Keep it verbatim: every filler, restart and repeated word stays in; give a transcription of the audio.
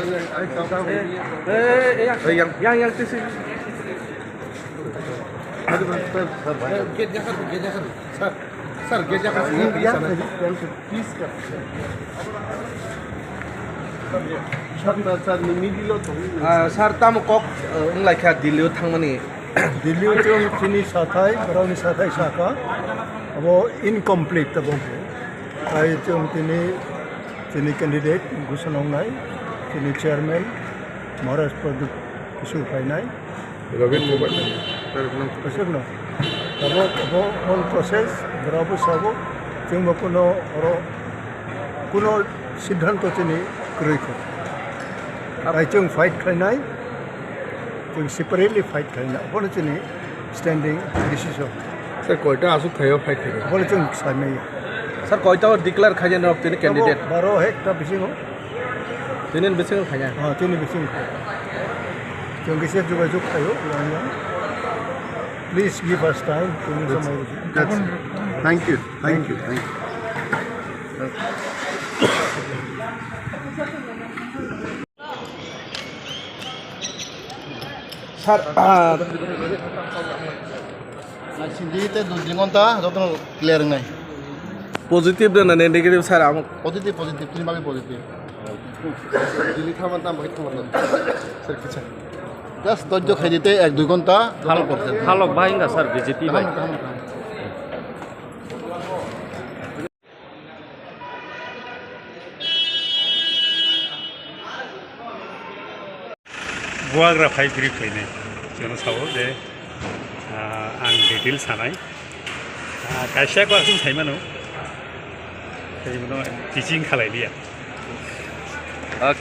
Eh, eh, yang, yang, yang, yang, sir, sir, gate jaga, gate jaga, sir, sir, gate jaga, please, sir, sir, please, sir. Sir, sir, ni middle o thong. Ah, sir, tamo kok, eh, wng lai kha Delhi o thangmani? Delhi o chwng chini sathai, borokni sathai sakha, abo incomplete abo. Tai chwng tini, chini candidate gusonong nai, chini chairman Maharaj Pradyot Kishore phainai. Robin Mobile. Kishore no. Abo, abo whole process, borok bo sabo, chwng bo kuno oro, kuno siddhanto chini kwrwi kho. Tai chwng fight khlainai, chwng separately fight khlainai. Abono chini standing decision. Sir, koita aswk thaio fight khaio? Abono chwng sanai. Sir, koita o declare khaijak norok tini candidate? Baro hekta bisingo. Tini bisingo khaijak? Ah, tini bisingo khaijak. Chwng kisa jogajog khaio, yang yang. Please give us time, tini samai. That's, thank you, thank you, thank you. Sir, ah, Naisingdi tei dui ghonta jotono clear wngnai. Positive da na negative, sir? Amo positive, positive, tini bagwi positive. Delhi thangma tamo khe thangma, sir, kicha. Just dojjo khaidi tei ek dui ghonta jotono phalok, phalok bahai wngkha, sir, B J P bai. Kaham, kaham, kaham. Bubagra phai brief khainai, chwngno sao je, ah, ang detail sanai. Ah, kaisa ko aswk saimano, tei bono teaching khalai liya. Ok.